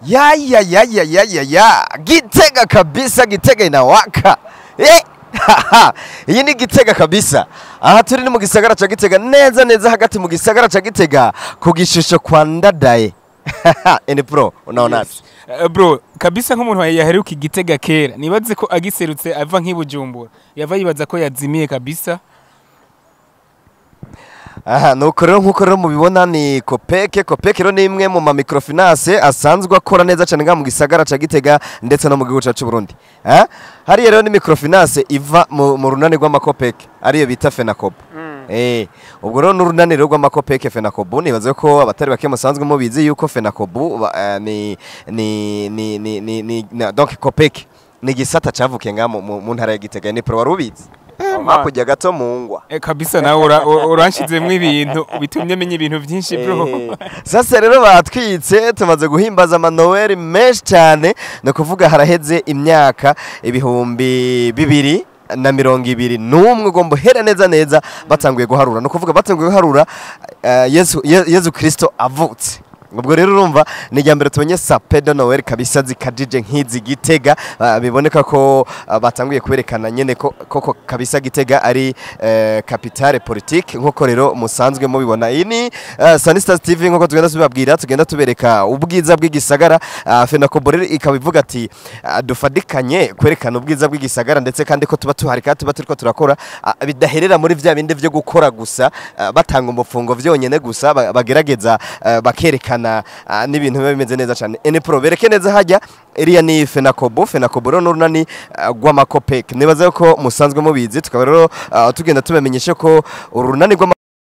Ya ya ya ya ya ya ya, Gitega kabisa, Gitega inawaka. Eh! Iyi ni Gitega kabisa. Aha turi ni mu gisagara ca Gitega, neza neza hagati mu gisagara ca Gitega, ku gishusho kwa Ndadaye. Eni Pro, unaona? Yes. Bro, kabisa nk'umuntu yaheruka Igitega kera, nibaze ko agiserutse ava nk'iBujumbura yava yibaza ko yazimiye kabisa. Aha nuko rero, nkuko rero mubibona, ni Kopeke. Kopeke rero ni imwe mu ma microfinance asanzwe akora neza cyane ngaha mu gisagara ca Gitega ndetse no mu gihugu cyacu Burundi. Eh? Hariya rero ni microfinance iva mu runani rw'amakopeke, ariyo bita Fenacob. Ubwo rero n'urunani rero rw'amakopeke Fenacob, nibaze ko abatari bake musanzwe mubizi yuko Fenacob ni donc Kopeke ni gisata cavukiye ngaha mu ntara ya Gitega. Ni Pro, wari ubizi? Hakurya gato mu ngwa. Kabisa nawe uranshizemwo ibintu bitumye menya ibintu byinshi, bro. Sasa rero batwitse, tumaze guhimbaza amanoweli menshi cyane. Ni ukuvuga haraheze imyaka 2021, ugomba uhere neza neza batanguye guharura, ni ukuvuga batanguye guharura Yesu Kristo avutse. Ubwo rero urumva ni irya mbere tubonye sapin de Noël kabisa zikajije nk'izi Gitega. Biboneka ko batanguye kwerekana nyene ko koko kabisa Gitega ari capitale politique, nkuko rero musanzwe mubibona. Iyi ni Sunny Stars TV, nkuko tugenda tubabwira, tugenda tubereka ubwiza bw'igisagara. Fenacob rero ikaba ivuga ati dufadikanye kwerekana ubwiza bw'igisagara, ndetse kandi ko tuba tuhari kandi tuba turiko turakora, bidaherera muri vya bindi vyo gukora gusa, batanga umufungo vyonyene gusa, bagerageza bakerekana n'ibintu biba bimeze neza cyane. Ene Pro, bereke neza hajya iriya ni Fenacob. Fenacob rero n'urunani rw'amakopek, nibaza ko musanzwe mubizi. Tukaba rero tugenda tubamenyesha ko urunani rw'ama